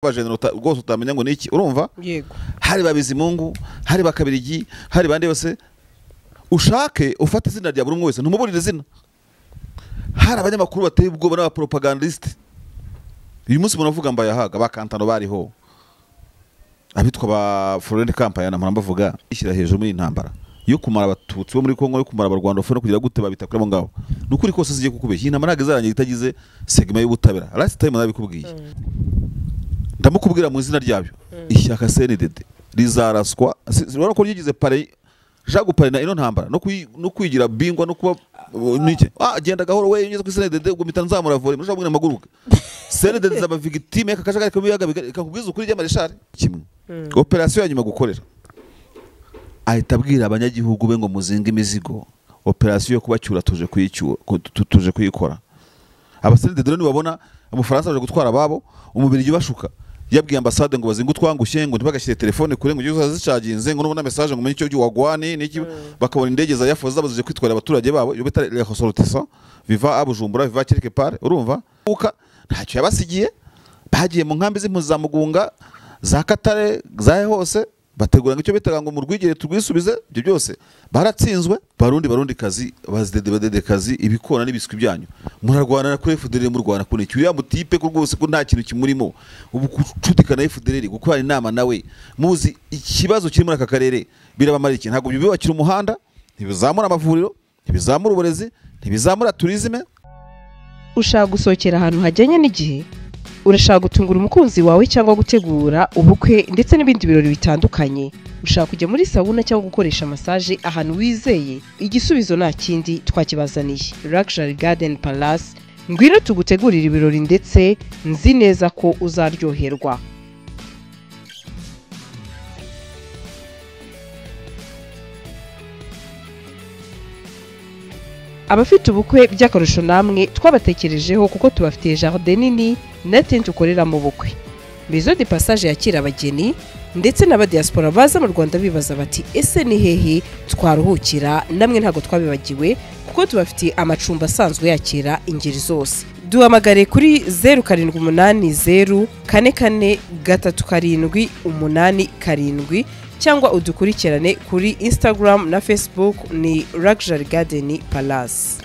Bajenero rwose utamenya ngo niki urumva. Yego. Hari babizimungu, hari bakabirigi, hari bande bose. Ushake ufate izina rya buri umwe wese ntumuburire izina. Hari abanyamakuru bateye ubwoba n'abapropagandiste. Uyu munsi munavuga mbayahaga bakantano bariho. Abitwa ba Florent Kampayana mpora mbavuga ishyira hejuru muri intambara yo kumara abatutsi bo muri Kongo, yo kumara abarwanda no kugira gute babita kuri abo ngabo. Nukuri kose zigiye kukubeshya intambara ntabwo izarangira itagize segment y'ubutabera. Last time nabikubwiye. Ndamukubwira mu izina ryabyo. Ishyaka CNDD rizaraswa. Urabona ko ryigize pare ja guparina ino ntambara no kwigira bingwa no kuba niki. Genda gahoro we ugeze ku CNDD ubwo mpita nzamura volley mushobora kubwira amaguruka. CNDD zaba victime y'akakajagari k'imiyaga ikakubwiza ukuri ry'amareshari kimwe. Operation ya nyuma gukorera. Ahita abwira abanyagihugu be ngo muzinge imizigo. Operation yo kubacyura tuje kuyicyura tuje kuyikora. Aba CNDD rero nibabona umufaransa aje gutwara ababo umubiri bashuka. Yabwiye ambasade ngo bazinge utwangushye ngo ntibagashyire telefone kure ngo ugiye uzazicaginze ngo nubona message ngo umenye icyo wagwani niki, bakabona indege za yafoza zabazije kwitwara abaturage babo iyo bita les ressortissants viva Bujumbura viva quelque part urumva uka ntacyo yabasigiye. Bagiye mu nkambi z'impunzi za Mugunga za Katare zahe hose bategura ngo icyo bitaga ngo mu rwigere turwisubize. Ibyo byose baratsinzwe. Barundi kazi bazidede badede kazi ibikona n'ibiswi byanyu murarwana kuri FDLR murwana kuri iki uriya mutipe ko rwose ko nta kintu kimurimo ubu kucutika na FDLR gukorana inama nawe muzi ikibazo kiri muri aka karere birabamara iki. Ntabwo bibakira umuhanda, ntibizamura amavuriro, ntibizamura uburezi, ntibizamura tourisme. Ushaka gusohokera ahantu hajyanye n'igihe, urashaka gutungura umukunzi wawe cyangwa gutegura ubukwe ndetse n'ibindi birori bitandukanye, ushaka kujya muri sauna cyangwa gukoresha massage ahantu wizeye, igisubizo nta kindi twakibazaniye. Luxury Garden Palace, ngwino tugutegurira ibirori ndetse nzi neza ko uzaryoherwa. Abafite ubukwe by'akarusho namwe twabatekerejeho kuko tubafitiye jardin nini na tente ukorera mu bukwe. Maison de passage yakira abageni ndetse n'abadiaspora baza mu Rwanda bibaza bati ese ni hehe twaruhukira? Namwe ntago twabibagiwe kuko tubafitiye amacumbi asanzwe yakira ingeri zose. Duhamagare kuri 0780 44 37 87 cyangwa udukurikirane kuri Instagram na Facebook ni Luxury Garden Palace.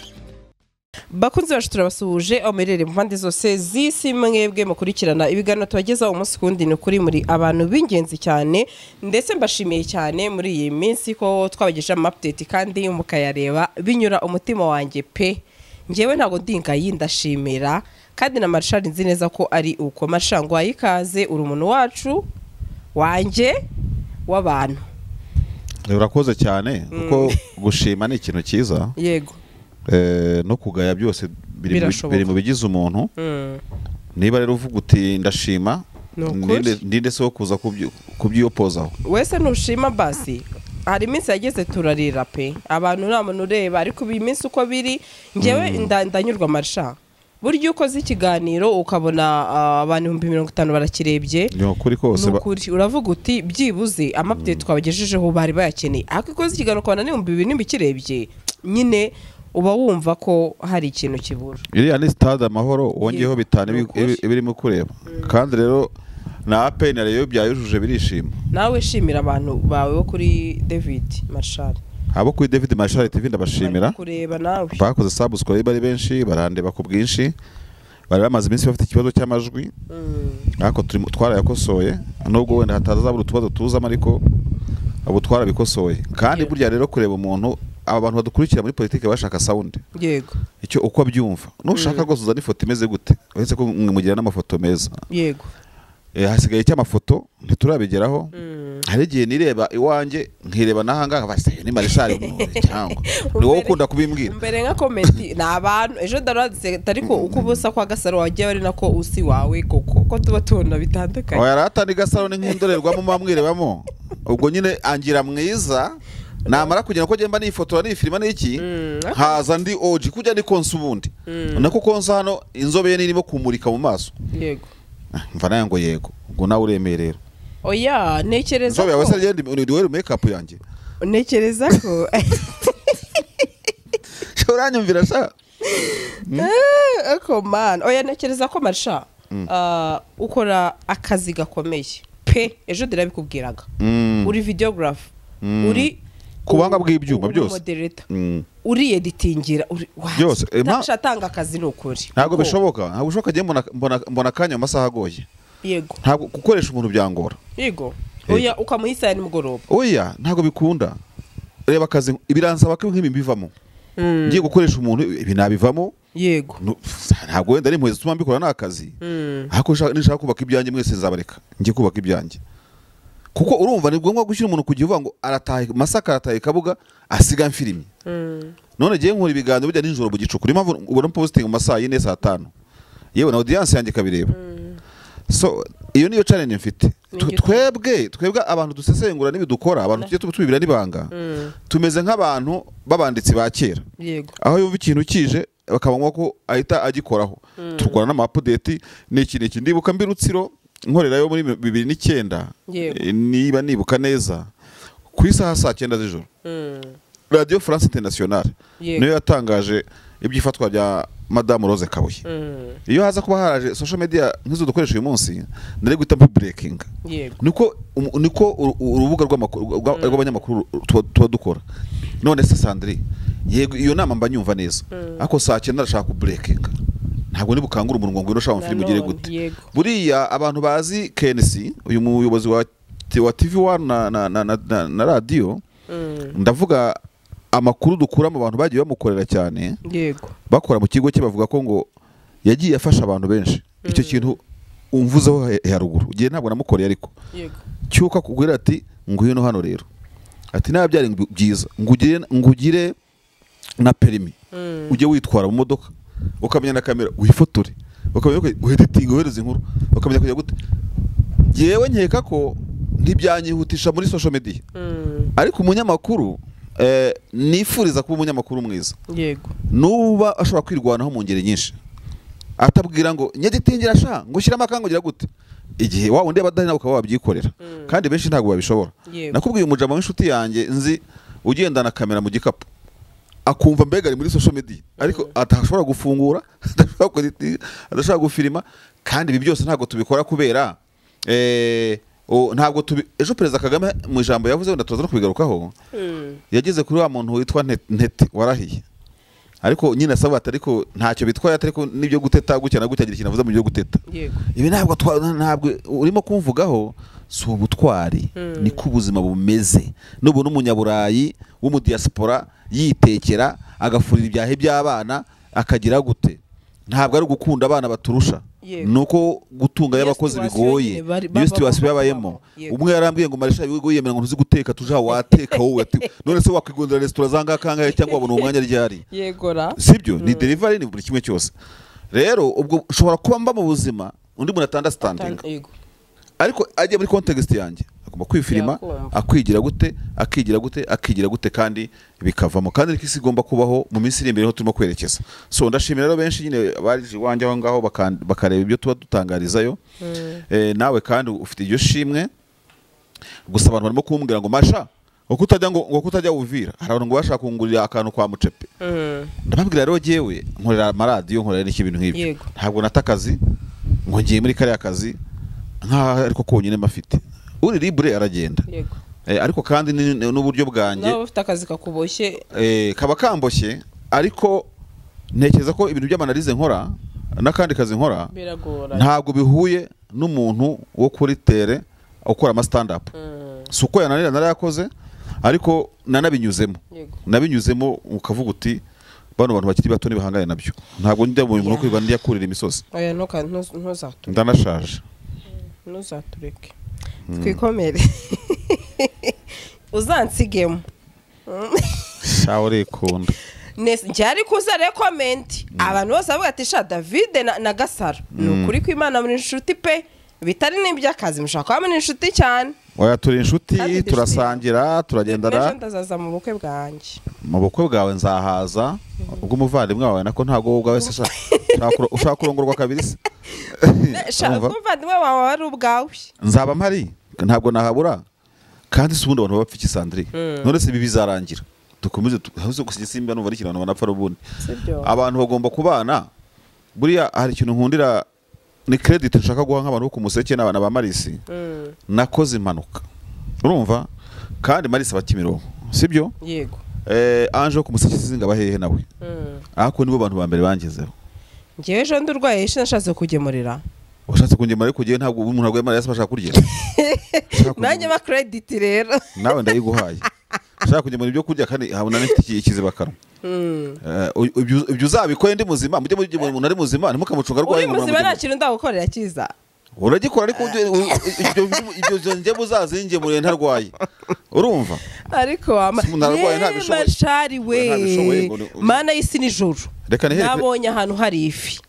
Bakunzi bacu turabasuhuje aho muherereye mu mpande zose z'isi, mwebwe mukurikirana ibiganiro tubageza umunsi kundi. Ni ukuri muri abantu b'ingenzi cyane ndetse mbashimiye cyane muri iyi minsi ko twabagejeje ama update kandi mukayareba binyura umutima wanjye pe. Njyewe ntago ndingayi ndashimira kandi na Marshal nzi neza ko ari uko. Marshal ngo ayikaze uri umuntu wacu wanjye w'abantu. Urakoze cyane kuko gushima ni ikintu cyiza. Yego. No kugaya byose biri mu bigize umuntu. Niba rero uvuga uti ndashima ndinde se wo kuza kubyiyopozaho wese ntushima basi. Hari iminsi yageze turarira pe, abantu nta muntu ureba, ariko iyi minsi uko biri njyewe ndanyurwa. Marsha burya ukoze ikiganiro ukabona abantu 50,000 barakirebye, ni ukuri kose uravuga uti byibuze ama update twabagejejeho bari bayakeneye. Ariko ukoze ikiganiro ukabona ni 2000 ntibikirebye nyine uba wumva ko hari ikintu kibura. Iriya ni stade Amahoro wongeyeho bitanu ibirimo kureba. Kandi rero na APR na Rayon byayujuje birishima. Nawe shimira abantu bawe bo kuri David Marshal. Abo kuri David Marshal TV ndabashimira. Kureba nawe. Bakoze subscribe bari benshi barandeba ku bwinshi. Bari bamaze iminsi bafite ikibazo cy'amajwi. Ariko twarayakosoye nubwo wenda hatazabura utubazo tuzamo ariko abo twarabikosoye. Kandi burya rero kureba umuntu aba bantu badukurikira muri politike bashaka sound. Yego. Icyo uko abyumva. Nushaka rwose uzana ifoto imeze gute? Uretse ko mugira n'amafoto meza. Yego. Hasigaye cy'amafoto ntiturabigeraho. Hari igihe nireba iwanjye nkireba nahanga basi ni Marshal cyangwa ni wowe ukunda kubimbwira. Mbere nka comment ni abantu ejo ndaradse ariko uko ubusa kwa Gasaro wagiye bari nako usi wawe koko ko tuba tubona bitandukanye. Oya rata ni Gasaro ni nk'indorerwamo mamwirebamo. Ubwo nyine angira mwiza namara kugira ko gemba nifotora nifilima n'iki haza ndi OG kujya ni konsa ubundi. Nako konsa hano inzobe ye nirimo kumurika mu maso. Yego. Mva nayo ngo yego ngo nawe uremeye rero. Oya ntekereza ko inzobe yawe se rigende ni wewe make up yanjye. Ntekereza ko uranyumvira sha. Eko man oya ntekereza ko Marsha Ukora akazi gakomeye pe, ejo dirabikubwiraga. Uri videographer, uri ku buhanga bw'ibyuma byose, uri editingira, uri byose. Atanga akazi ni ukuri. Ntabwo bishoboka, ntabwo bishoboka. Agiye mbona akanya mu masaha agoye. Yego. Ntabwo gukoresha umuntu byangora. Yego. Oya, ukamuha isaha nimugoroba. Oya, ntabwo bikunda. Reba akazi biransaba ko nk'ibi mbivamo. Ngiye gukoresha umuntu ibi nabivamo. Yego. Ntabwo wenda ari impuhwe zituma mbikora, ni akazi. Ariko nishaka kubaka ibyanjye mwese nzabareka. Ngiye kubaka ibyanjye. Kuko urumva ni ngombwa gushyira umuntu ku gihe uvuga ngo arataha Masaka, arataha Kabuga, asiga mfirimye. None giye nkora ibiganiro bijya nijoro mu gicuku. Niyo mpamvu ubona posting mu masaha 4 saa 5. Yewe na audience yanjye kabireba. So iyo niyo challenge mfite. Twebwe abantu dusesengura n'ibidukora, abantu tujye tubibira n'ibanga. Tumeze nk'abantu babanditsi ba kera. Yego. Aho yumva ikintu kije bakabanywa ko ahita agikoraho. Turwana n'ama update n'iki n'iki. Ndibuka mbi Rutsiro nkorerayo muri 2009 niba nibuka neza ku isaha saa 9 z'ijoro. Radio France Internationale niyo yatangaje ibyifatwa bya Madame Rose Kabuye. Iyo haza kuba haraje social media nk'izo dukoresha uyu munsi nari guhita breaking. Niko urubuga rw'abanyamakuru tuba dukora. None se Sandrine, yego iyo nama mba nyumva neza, ariko saa 9 arashaka ku breaking. Ntabwo nibukangura umuntu ngo ngwino ushaka filime ugere gute. Buriya abantu bazi KNC, uyu muyobozi wa TV1 na radio, ndavuga amakuru dukura mu bantu bagiye bamukorera cyane. Yego. Bakora mu kigo cye bavuga ko ngo yagiye afasha abantu benshi. Icyo kintu umvuzeho haruguru. Ugiye ntabwo namukoreye ariko. Yego. Cyuka kugwira ati ngwino hano rero. Ati nabyari byiza ngugire na perimi. Ujye witwara mu modoka, ukamenya na kamera wifotore, ukamenya ko editing ohereza inkuru, ukamenya kujya gute. Yewe nkeka ko ntibyanyihutisha muri social media. Ariko umunyamakuru nifuriza kuba umunyamakuru mwiza. Yego. Nuba ashobora kwirwanaho mu ngeri nyinshi. Atabwira ngo nyeditingira sha ngo shyira amakango gira gute. Igihe wa undi abadahina nawe ukaba wabyikorera. Kandi benshi ntabwo babishobora. Nakubwiye umujama w'inshuti yanjye nzi ugendana kamera mu gikapu. Akumva mbega ari muri social media ariko atashobora gufungura, adashobora kweditinga, adashobora gufilima. Kandi ibi byose ntabwo tubikora kubera ntabwo ejo Perezida Kagame mu ijambo yavuze wenda tuza no kubigarukaho. Yageze kuri wa muntu witwa Ntete warahiye. Ariko nyine asaba ati ariko ntacyo bitwaye, ariko nibyo guteta gutya na gutya agira ikintu avuze mu byo guteta. Ibi ntabwo urimo kumvugaho si ubutwari, niko ubuzima bumeze. Nubona umunyaburayi w'umudiaspora yitekera agafurira ibyahe by'abana akagira gute, ntabwo ari gukunda abana baturusha, nuko gutunga y'abakozi bigoye. Niyo situation yabayemo. Umwe yarambwiye ngo marisha bigoye yemera ngo ntuzi guteka tuja wateka wowe ati none se wakwigondera restaurant zanga kangahe cyangwa wabona umwanya ryari. Yegora. Sibyo ni delivery ni buri kimwe cyose. Rero ubwo ushobora kuba mba mu buzima undi muntu atandastanding. Ariko agiye muri context yanjye agomba kwifirima, akwigira gute, akigira gute, akigira gute kandi bikavamo. Kandi ariko isi igomba kubaho mu minsi iri imbere ho turimo kwerekeza. So ndashimira rero benshi nyine bari iwanjye aho ngaho bakareba ibyo tuba dutangarizayo. Nawe kandi ufite iryo shimwe. Gusa abantu barimo kumbwira ngo masha ngo kutajya ngo kutajya Uvira. Hari abantu ngo bashaka kungurira akantu kwa Mucepe. Ndababwira rero jewe nkorera amaradiyo, nkorera n'iki bintu nk'ibyo. Ntabwo natakazi ngo ngiye muri kariya kazi nka ariko konyine mafite. Uri libre aragenda. Yego. Ariko kandi n'uburyo bwanjye. Nawe ufite akazi kakuboshye. Kaba kamboshye ariko ntekereza ko ibintu by'amanalize nkora n'akandi kazi nkora ntabwo bihuye n'umuntu wo kuri tere ukora ama stand up. Suko yananira narayakoze ariko nanabinyuzemo. Nabinyuzemo ukavuga uti bano bantu bakiri bato nibahangane nabyo. Ntabwo njya mu bintu kwiba ndi yakurira imisozi. Oya no ntuzatu. Ndanashaje. Ntuzatureke. Twikomere. Uzansigemo. Shawe kunda. Njye kuza recommend abantu bose bavuga ati sha David na Gasaro ni ukuri kw'Imana muri inshuti pe, bitari n'iby'akazi mushaka kuba muri inshuti cyane. Oya turi inshuti, turasangira, turagendana. Ndazaza mu bukwe bwanjye. Mu bukwe bwawe nzahaza ubwo umuvandimwe wawe nako ntago wowe ubwawe se ushaka kurongorwa kabiri se. Shaka umuvandimwe wawe ari ubwawe. Nzaba mpari ntabwo nahabura. Kandi si ubundi abantu bapfa iki Sandrine. None se ibi bizarangira. Dukomeze tuhaze gusisimba numva ari ikintu banapfa rubundi. Abantu bagomba kubana. Buriya hari ikintu nkundira ni credit nshaka guha nk'abantu bo ku Museke n'abana ba Marisi. Nakoze impanuka, urumva, kandi Marisi aba Kimironko, sibyo? Yego. Ange wo ku Museke sinzi ngo hehe nawe, ariko nibo bantu ba mbere bangezeho. Njyewe ejo ndurwaye nashatse kugemurira. Ushatse kungemura, ariko ugiye ntabwo umuntu arwaye malariya ashaka kurya. Nanjye ba credit rero nawe ndayiguhaye. Ushaka kugemura ibyo kurya kandi habona n'ifite ikizibakanwa. Ibyo uzabikore ndi muzima, mujye mugemura umuntu ari muzima, ntimukamucunga arwaye. Uri muzima nta kintu ndagukorera cyiza. Uragikora ariko ibyo njye muzazingemure ntarwaye. Urumva? Ariko mashari we mana y'isi nijoro. Nabonye ahantu hari ifi.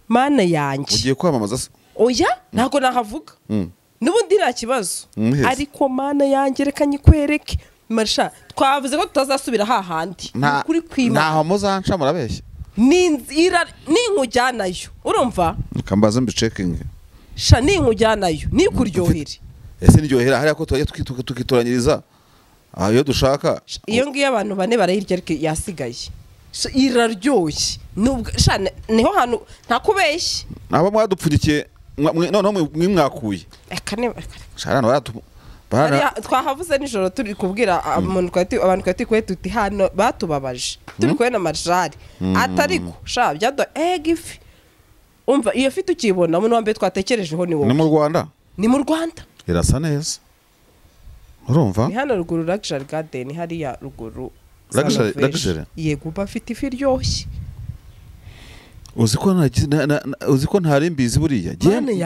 Mana yanjye. Ugiye kwamamaza se? Oya, ntago nahavuga. Nubundi nta kibazo. Ariko mana yanjye reka nyikwereke. Marsha, twavuze ko tutazasubira hahandi. Kuri kwima. Ntaho muzanca murabeshya. Ninzira ninkujyanayo. Urumva? Kambaza mbi checking. Sha ninkujyanayo, nikuryohere. Ese niryohera hariya ko twajya tukitoranyiriza ayo dushaka. Iyo ngiyo abantu bane barayirya ariko yasigaye. Iraryoshye. Nubwo sha niho hantu ntakubeshye. Aba mwadupfundikiye noneho mwimwakuye. Eka sha baratu twahavuze nijoro turi kubwira umuntu kwati abantu kwati kwe tuti hano batubabaje. Turi kwe na Marshal. Atariko sha byado ifi. Umva iyo fi tukibona umuntu wambe twatekerejeho ni wowe. Ni mu Rwanda? Ni mu Rwanda. Irasa neza. Urumva? Ni hano ruguru Luxury Garden hariya ruguru. Luxury. Yego bafite ifi iryoshye. Uzi ko ntari mbizi buriya.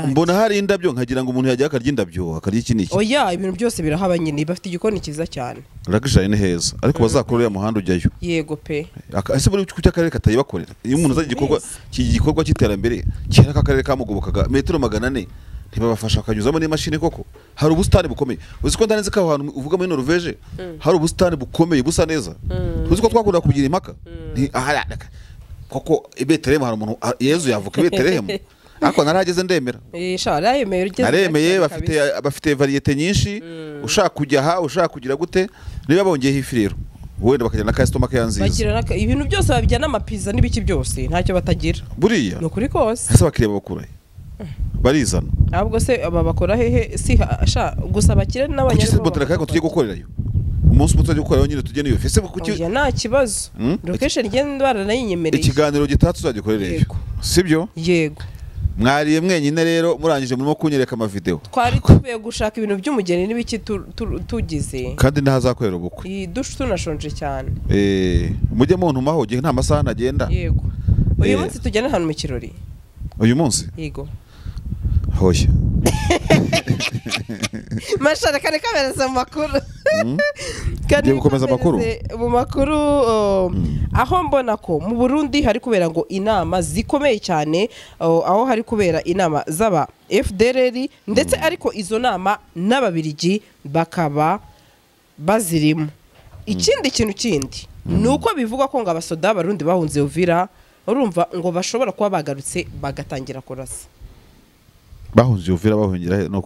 Mbona hari indabyo nkagira ngo umuntu yajya akarya indabyo akarya iki niki. Oya ibintu byose birahaba nyine bafite igikoni cyiza cyane. Luxury ni heza ariko bazakorera muhanda ujyayo. Yego pe. Ese buri kuki akarere katayibakorera. Iyo umuntu azajya igikorwa igikorwa cy'iterambere kera akarere kamugobokaga metero 400 ntibabafasha akanyuzamo n'imashini koko. Hari ubusitani bukomeye. Uzi ko ndanze ko ahantu uvuga muri Norvege hari ubusitani bukomeye busa neza. Uzi ko twakunda kugira impaka. Koko i Betelehemu hari umuntu Yezu yavuka i Betelehemu ariko narageze ndemera. Sha naremeye ugeze. Naremeye bafite variete nyinshi ushaka kujya ha ushaka kugira gute niba bongeyeho ifi rero wenda bakagira na customer care nziza. Bagira ibintu byose babijya n'amapiza n'ibiki byose ntacyo batagira. Buriya no kuri kose. Ese bakiriya bakurahe? Barizana. Ahubwo se aba bakora hehe si sha gusa bakire n'abanyarwanda. Kuki se botere tujye gukorerayo? Umunsi muto gukorerayo nyine tujye niyo fese kuki. Oya nta kibazo. Location ngende baranayinyemereye. Ikiganiro gitatse uzagikorerayo. Sibyo? Yego. Mwariye mwenyine rero murangije murimo kunyereka ama video. Twari tuvuye gushaka ibintu by'umugeni n'ibiki tugize. Kandi ntazakorera ubukwe. Idushu tunashonje cyane. Mujye muntumaho gihe nta masaha nagenda. Yego. Uyu munsi tujyana ahantu mu kirori. Uyu munsi? Yego. Hoya. Mashara kare kabereza mu makuru. Kandi gukomeza amakuru. Mu makuru aho mbona ko mu Burundi hari kubera ngo inama zikomeye cyane aho hari kubera inama z'aba FDLR ndetse ariko izo nama n'ababirigi bakaba bazirimo. Ikindi kintu kindi nuko bivugwa ko ngo abasoda b'Abarundi bahunze Uvira urumva ngo bashobora kuba bagarutse bagatangira kurasa. Bahunze Uvira bahungira no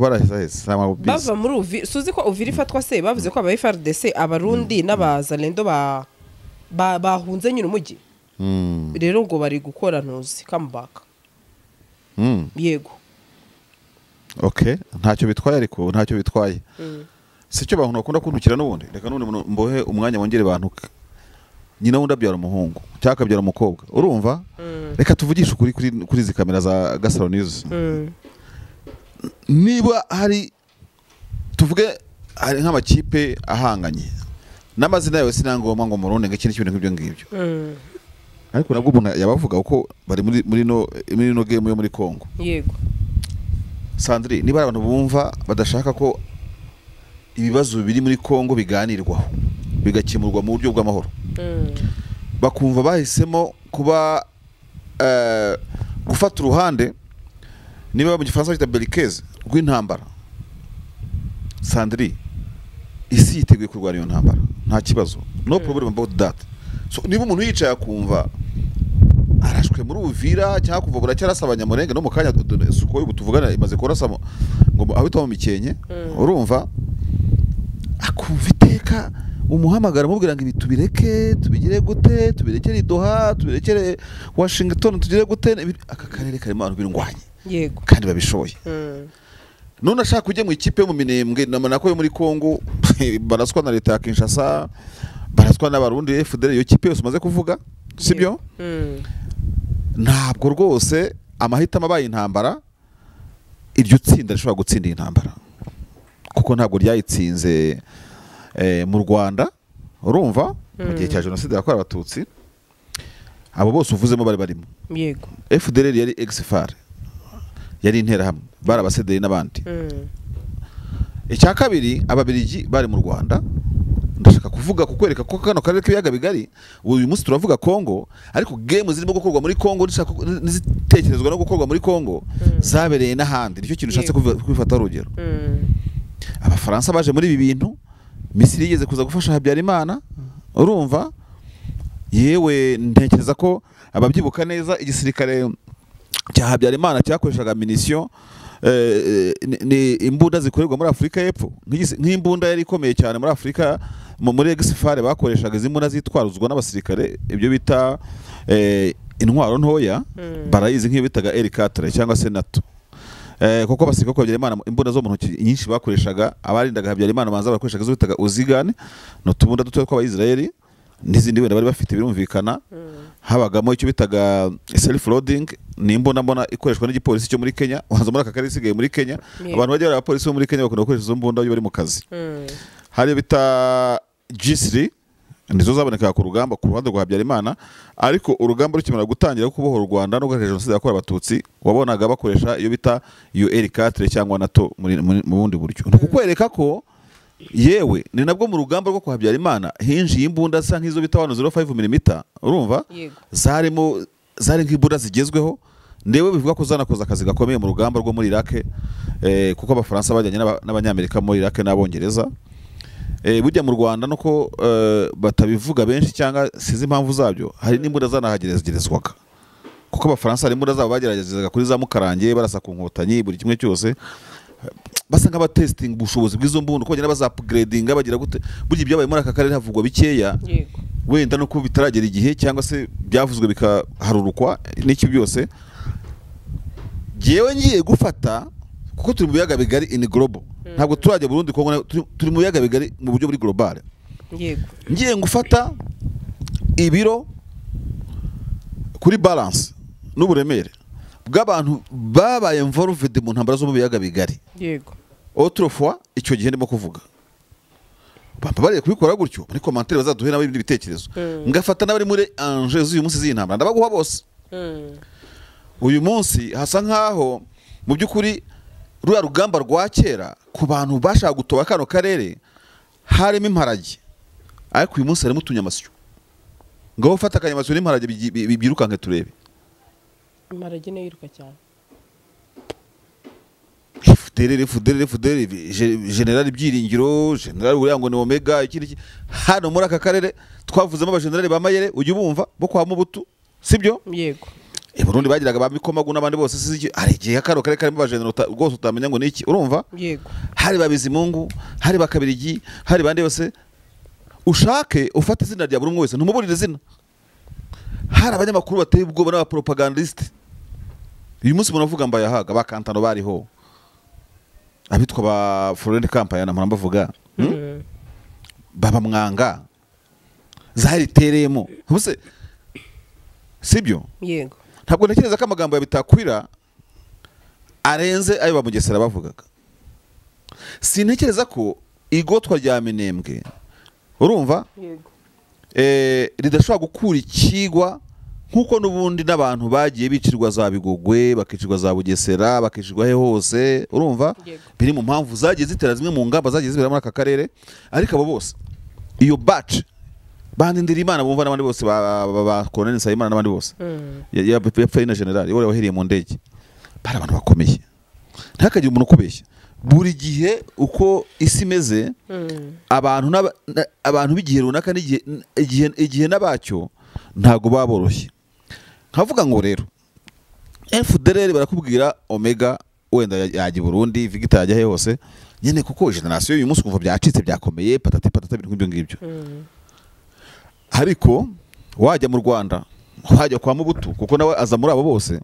baraheza heza bava muri Uvira. Suzi ko Uvira ifatwa se bavuze ko aba FARDC abarundi n'abazalendo bahunze nyine umujyi. Rero ngo bari gukora ntuzi comeback. Yego. Okay, ntacyo bitwaye ariko ntacyo bitwaye. Sicyo bantu bakunda kuntukira n'ubundi. Reka none mbohe umwanya wongere bantuke. Nyina wundi abyara umuhungu cyangwa akabyara umukobwa. Urumva? Reka tuvugishe ukuri kuri izi kamera za Gasaro News. Niba hari tuvuge hari nk'amakipe ahanganye n'amazina yawe sinangomba ngo murundi ngo ikindi kintu nk'ibyo ngibyo. Ariko nabwo umuntu yabavuga uko bari muri no game yo muri Congo. Yego. Sandrine, niba abantu bumva badashaka ko ibibazo biri muri Congo biganirwaho bigakemurwa mu buryo bw'amahoro. Bakumva bahisemo kuba gufata uruhande niba mu gifaransa bita belikaze rw'intambara. Sandrine, isi yiteguye kurwana iyo ntambara nta kibazo, no problem about that. So niba umuntu yicaye akumva arashwe muri Uvira cyangwa kuva buracyarasa abanyamurenge no mu kanya suko ubu tuvugana imaze kurasa ngo ahitwa mu Mikenke, urumva akumva iteka Umuhamagara umubwira ngo ibi tubireke, tubigire gute, tubirekere Doha, tubirekere Washington, tugire gute. Aka karere karimo abantu birwanye. Yego. Kandi babishoboye. None ashaka kujya mu ikipe mu Minembwe nako yo muri Kongo baraswa na leta ya Kinshasa, baraswa n'abarundi FDL, iyo kipe yose umaze kuvuga, sibyo? Ntabwo rwose amahitamo abaye intambara, iryo tsinda rishobora gutsinda intambara, kuko ntabwo ryayitsinze mu Rwanda. Urumva mu gihe cya jenoside yakorewe Abatutsi abo bose uvuzemo bari barimo. Yego. FDL yari ex-FAR, yari interahamwe, bari abasederi n'abandi. Icya kabiri, Ababiligi bari mu Rwanda. Ndashaka kuvuga kukwereka ko kano karere k'ibiyaga bigari, uyu munsi turavuga Kongo, ariko game zirimo gukorwa muri Kongo n'izitekerezwa no gukorwa muri Kongo zabereye n'ahandi. Nicyo kintu ushatse kubifata urugero. Abafaransa baje muri ibi bintu, Misiri yigeze kuza gufasha Habyarimana, urumva? Yewe ntekereza ko ababyibuka neza igisirikare cya Habyarimana cyakoreshaga munition, ni imbunda zikorerwa muri Afrika y'Epfo. Nk'imbunda yari ikomeye cyane muri Afrika, muri ex-FAR bakoreshaga izi mbunda zitwaruzwa n'abasirikare, ibyo bita intwaro ntoya, barayizi nk'iyo bitaga R4 cyangwa se NATO. Kuko abasirikare kwa Habyarimana imbunda zo mu ntoki nyinshi bakoreshaga, abarindaga Habyarimana banza bakoreshaga izo bitaga Uzigane, no tubunda dutoya tw'Abayisraeli n'izindi wenda bari bafite, birumvikana. Habagamo icyo bitaga self loading, ni imbunda mbona ikoreshwa n'igipolisi cyo muri Kenya, wanza muri aka karere isigaye muri Kenya. Abantu bajya bari abapolisi bo muri Kenya bakunda gukoresha izo mbunda iyo bari mu kazi. Hari bita G3, nizo zabonekaga ku rugamba ku ruhande rwa Habyarimana, ariko urugamba rukimara gutangira kubohora u Rwanda no guhagarika jenoside yakorewe Abatutsi, wabonaga bakoresha iyo bita iyo R4 cyangwa NATO mu bundi buryo. Ni ukukwereka ko yewe ni nabwo mu rugamba rwo kwa Habyarimana hinjiye imbunda sa nk'izo bita 105 mm, urumva? Zarimo zari nk'imbunda zigezweho, ndewe bivuga ko zanakoze akazi gakomeye mu rugamba rwo muri Iraq, kuko Abafaransa bajyanye n'Abanyamerika muri Iraq n'Abongereza. Burya mu Rwanda nuko batabivuga benshi cyangwa sizi impamvu zabyo, hari n'imbunda zanahagerezwaga, kuko Abafaransa hari imbunda zabo bageragezaga kuri za Mukarange, barasa ku Nkotanyi, buri kimwe cyose basa nk'abatesting ubushobozi bw'izo mbunda, uko bagenda baza upgradinga bagira gute. Burya ibyabaye muri aka karere havugwa bikeya, wenda nuko bitaragera igihe cyangwa se byavuzwe bikaharurukwa n'iki byose. Jewe ngiye gufata kuko turi mu biyaga bigari in global, ntabwo turajya Burundi Kongo, turi mu biyaga bigari mu buryo buri global. Yego. Ngiye gufata ibiro kuri balance n'uburemere bw'abantu babaye involved mu ntambara zo mu biyaga bigari. Yego. Autrefois icyo gihe ndimo kuvuga, bambabariye kubikora gutyo muri commentaire bazaduhe nabo ibindi bitekerezo. Ngafata n'abari muri enjeux z'uyu munsi z'intambara, ndabaguha bose. Uyu munsi hasa nkaho mu by'ukuri ruriya rugamba rwa kera ku bantu bashaka gutoba kano karere harimo imparage, ariko uyu munsi harimo utunyamasyo. Ngaho ufata akanyamasyo n'imparage byirukanke turebe. Imparage niyo yiruka cyane. FDL, FDL, FDL, General Byiringiro, General uriya ngo ni Omega, ikindi hano muri aka karere twavuzemo abagenerali ba Mayere, ujya ubumva bo kwa Mubutu, sibyo? Yego. I Burundi bagiraga ba Mikomagu n'abandi bose, sizi hari igihe kano karere karimo abagenerali rwose utamenya ngo niki, urumva? Yego. Hari babizimungu, hari bakabirigi, hari bandi bose. Ushake ufate izina rya buri umwe wese, ntumuburire izina. Hari abanyamakuru bateye ubwoba n'abapropagandiste. Uyu munsi munavuga Mbayahaga, ba Kantano bariho, abitwa ba Florent Kampaya na mbavuga, baba Mwanga, zahari teremo bose, sibyo? Yego. Ntabwo ntekereza ko amagambo ya Bitakwira arenze ayo bamugesera bavugaga. Sintekereza ko igotwa rya Minembwe, urumva? Yego. Ridashobora gukura ikigwa nkuko nubundi n'abantu bagiye bicirwa za Bigogwe, bakicirwa za Bugesera, bakicirwa he hose, urumva? Biri mu mpamvu zagiye zitera zimwe mu ngamba zagiye zibera muri aka karere, ariko abo bose iyo batch bandindira Imana bumva n'abandi bose ba Colonel Nsabimana n'abandi bose. Yapfuye na general wari wahereye mu ndege. Bari abantu bakomeye. Ntakagira umuntu ukubeshya. Buri gihe uko isi imeze, abantu abantu b'igihe runaka n'igihe igihe nabacyo ntago baboroshye. Nkavuga ngo rero FDLR barakubwira Omega wenda yajya i Burundi, Victor yajya he hose nyene, kuko generation y'uyu munsi kuva byacitse byakomeye, patati patata, ibintu nk'ibyo ngibyo. Ariko wajya mu Rwanda, wajya kwa Mubutu, kuko nawe aza muri abo bose.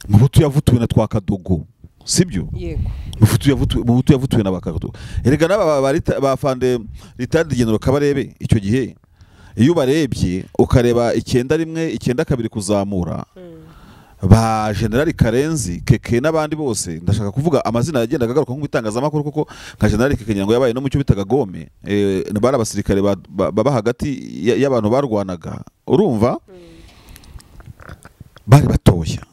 Mubutu yavutuwe na Twakadogo, sibyo? Yego. Mubutu yavutuwe na Bakadogo. Erega n'aba ba fande Ritadi General Kabarebe, icyo gihe iyo ubarebye ukareba 91, 92 kuzamura, ba General Karenzi Keke n'abandi bose, ndashaka kuvuga amazina yagendaga agaruka nko mu itangazamakuru, kuko nka General Keke ngira ngo yabaye no mu cyo bitaga Gome, bari abasirikare baba hagati y'abantu barwanaga, urumva bari batoya.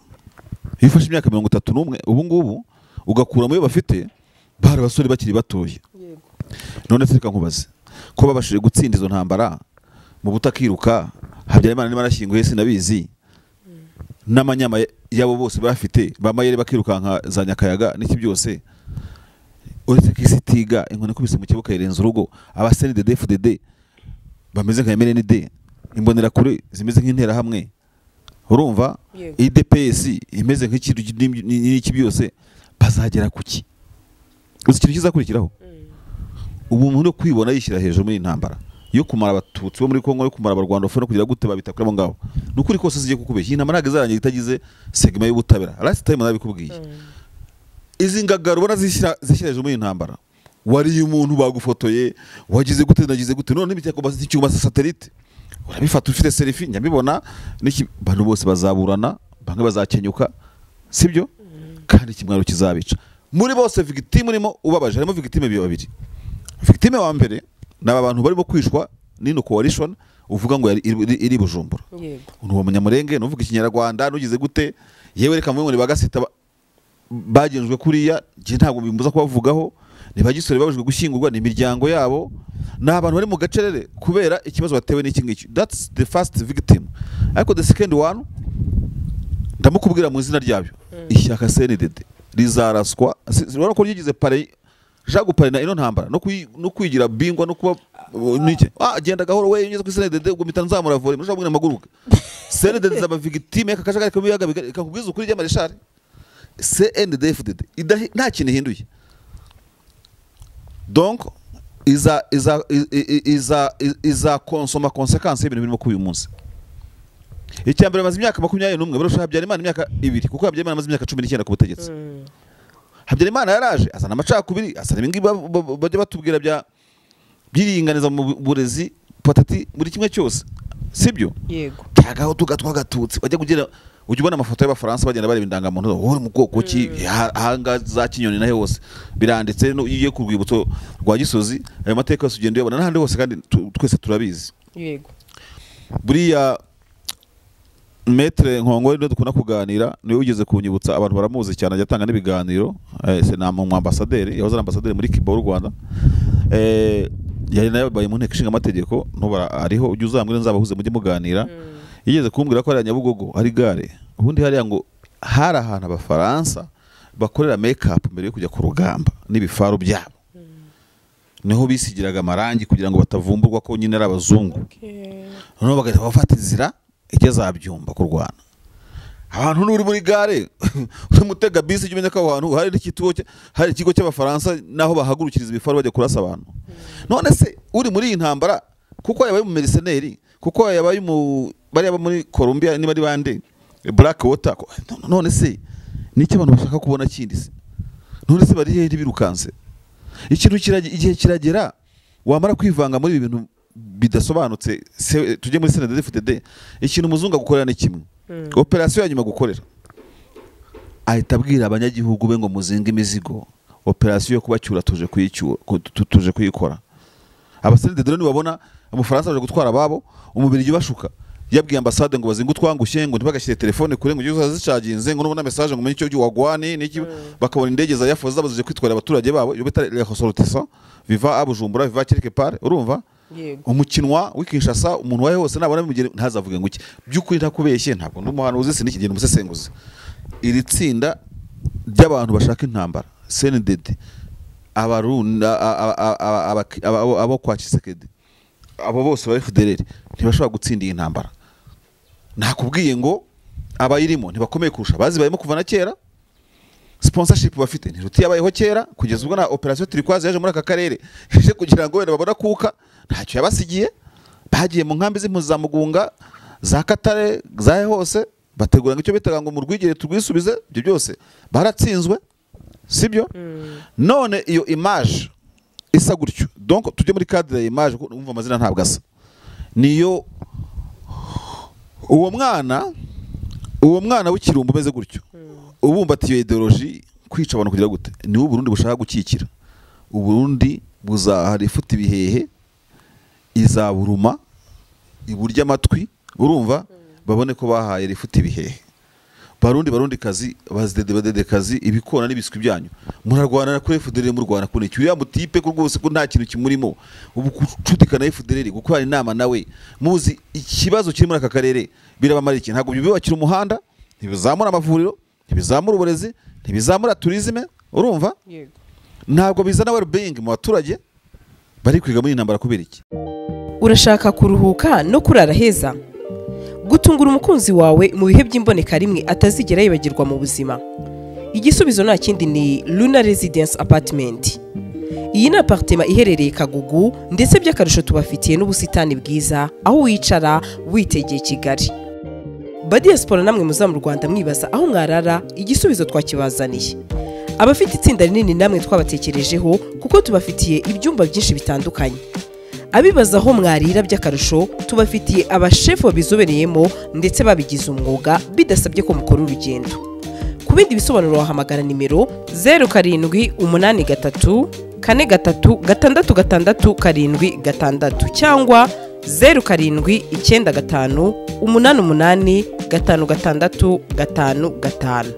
Iyo ufashe imyaka 31 ubu ngubu ugakura mu yo bafite, bari abasore bakiri batoya. None se reka nkubaze, ko babashije gutsinda izo ntambara mu butakiruka, Habyarimana niba arashyinguye sinabizi, n'amanyama yabo bose bafite bamayere bakirukanka za Nyakayaga n'iki byose, uretse ko isi itiga inkoni ikubise mu kibuga irenza urugo, aba CNDD FDD bameze nka MRND, imbonerakure zimeze nk'interahamwe, urumva IDPS imeze nk'ikintu n'iki byose, bazagera kuki? Uzi ikintu kizakurikiraho? Ubu umuntu no kwibona yishyira hejuru muri intambara yo kumara abatutsi bo muri Kongo, yo kumara abarwanda no kugira gute babita kuri abo ngabo. Nukuri kose zigiye kukubeshya, intambara ntabwo izarangira itagize segment y'ubutabera. Last time nabikubwiye. Izi ngagara ubona zishyira hejuru muri intambara, wariye umuntu bagufotoye, wagize gute nagize gute, none n'ibitako icyuma satellite urabifata ufite selfie, nyabibona n'iki, bantu bose bazaburana, bamwe bazakenyuka, sibyo? Kandi ikimwaro kizabica muri bose. Victime urimo ubabaje, harimo victime babiri. Victime wa mbere naba bantu barimo kwishwa n'ino coalition uvuga ngo iri Bujumbura. Yego. Uwo munyamurenge nuvuga ikinyarwanda nugize gute, yewe reka mvuge ngo ni bagasita bagenzwe kuriya, nje ntabwo bimbuza kubavugaho, ni bagisore babujwe gushyingurwa ni imiryango yabo, n'abantu bari mu gacerere kubera ikibazo batewe n'iki ngiki. That's the first victim. Ariko the second one ndamukubwira mu izina ryabyo, ishyaka CNDD rizaraswa. Urabona ko ryigize pare Jean guparina ino ntambara no kwigira bingwa no kuba niki, genda gahoro we ngeze kuri CNDD ubwo mpita nzamura volley mushobora kubwira amaguruka. CNDD zaba victime y'akakajagari ko biyaga bikakubwiza ukuri ry'amareshari. CNDD FDD nta kintu ihinduye. Donc iza iza iza iza konsoma consequence y'ibintu birimo kuyu munsi. Icya mbere amaze imyaka 21 barusha Habyarimana imyaka 2, kuko Habyarimana amaze imyaka 19 ku butegetsi. Habyarimana yaraje azana amacakubiri, azana ibingi bajya batubwira bya byiringaniza mu burezi patati muri kimwe cyose, sibyo? Yego. Tagaho tugatwa gatutsi bajya kugira, ujya ubona amafoto y'abafaransa bagenda bareba indangamuntu, wowe mu bwoko ki ahanga za Kinyoni nahe hose biranditse, no iyo ku rwibutso rwa Gisozi ayo mateka yose ugenda uyabona n'ahandi hose, kandi twese turabizi. Yego. Buriya Maître Nkongore niwe dukunda kuganira, niwe ugeze kunyibutsa, abantu baramuzi cyane, ajya atanga n'ibiganiro, se na mu ambassadeur, yahoze ari ambassadeur muri Cuba y'u Rwanda, yari nayo baye mu nteko ishinga amategeko, nubara ariho, ujye uzambwira nzabahuze mujye muganira. Yigeze kumbwira ko ari Nyabugogo ari gare, ubundi hariya ngo hari ahantu abafaransa bakorera make up mbere yo kujya ku rugamba n'ibifaru byabo, niho bisigiraga amarangi kugira ngo batavumburwa ko nyine ari abazungu. Noneho bagahita bafata inzira igeze abyumba kurwana. Abantu n'uri muri gare uri mutega bisi ujye umenya ko aho hantu hari n'ikituo hari ikigo cy'abafaransa naho bahagurukiriza ibifaru bajya kurasa abantu. None se uri muri iyi ntambara kuko yabaye mu mercenaire, kuko yabaye mu bari muri Colombia niba ari bande Black Water, none se niki abantu bashaka kubona kindi se? None se bari hehe birukanse? Ikintu igihe kiragera wamara kwivanga muri ibi bintu bidasobanutse, tujye muri CNDD FDD, ikintu umuzungu agukorera ni kimwe. Operation ya nyuma gukorera, ahita abwira abanyagihugu be ngo muzinge imizigo, operation yo kubacyura tuje kuyicyura, tuje kuyikora. Aba CNDD rero nibabona umufaransa aje gutwara ababo, umubiri ubashuka, yabwiye ambasade ngo bazinge utwangushye, ngo ntibagashyire telefone kure, ngo uze zicaginze, ngo nubona message ngo umenye icyo wagwani n'iki, bakabona indege za yafoza zabazije kwitwara abaturage babo, iyo bita les ressortissants viva à Bujumbura, viva quelque part, urumva? Umukinwa w'Kinshasa umuntu wahe hose nabona bimugere ntazavuge ngo iki. By'ukuri ntakubeshye, ntabwo ndi umuhanuzi, sinikigenda umusesenguzi. Iri tsinda ry'abantu bashaka intambara CNDD, abarunda abo kwa Tshisekedi, abo bose bari FDLR ntibashobora gutsinda iyi ntambara. Nakubwiye ngo abayirimo ntibakomeye kurusha bazibayemo kuva na kera. Sponsorship bafite ntiruti yabayeho kera, kugeza ubwo na operation Turquoise yaje muri aka karere ije kugira ngo wenda babone kuka, ntacyo yabasigiye. Bagiye mu nkambi z'impunzi za Mugunga, za Katare, zahe hose, bategura ngo icyo bitaga ngo mu rwigere turwisubize, ibyo byose baratsinzwe, sibyo? None iyo image isa gutyo, donc tujye muri cadre ya image, kuko umva amazina ntabwo asa. Niyo uwo mwana w'ikirumbo umeze gutyo, ubumbatiye ideology kwica abantu kugira gute, niwo Burundi bushaka gukikira. Uburundi buzahara ifuta ibihehe, izaburuma iburya amatwi, urumva babone ko bahaye rifuta ibihehe. Barundi kazi bazidede badede kazi ibikona n'ibiswi byanyu, murarwana kuri FDLR, murwana kuri iki uriya mutipe ko rwose ko nta kintu kimurimo, ubu kucutikana FDLR gukora inama nawe muzi ikibazo kiri muri aka karere birabamara iki? Ntabwo bibakira umuhanda, ntibizamura amavuriro, ntibizamura uburezi, ntibizamura tourisme, urumva ntabwo bizana well-being mu baturage bari kwiga muri intambara kubera iki? Urashaka kuruhuka no kurara heza, gutungura umukunzi wawe mu bihe by'imboneka rimwe atazigera yibagirwa mu buzima? Igisubizo nta kindi ni Luna Residence Apartment. Iyi ni apartment iherereye Kagugu, ndetse by'akarusho tubafitiye n'ubusitani bwiza aho wicara witegeye Kigali. Ba diaspora namwe muza mu Rwanda mwibaza aho mwarara, igisubizo twakibazaniye. Abafite itsinda rinini namwe twabatekerejeho kuko tubafitiye ibyumba byinshi bitandukanye. Abibaza aho mwarira by'akarusho, tubafitiye abashefu babizobereyemo ndetse babigize umwuga bidasabye ko mukora urugendo. Ku bindi bisobanuro wahamagara nimero 0783 43 66 76 cyangwa 0795 88 56 55.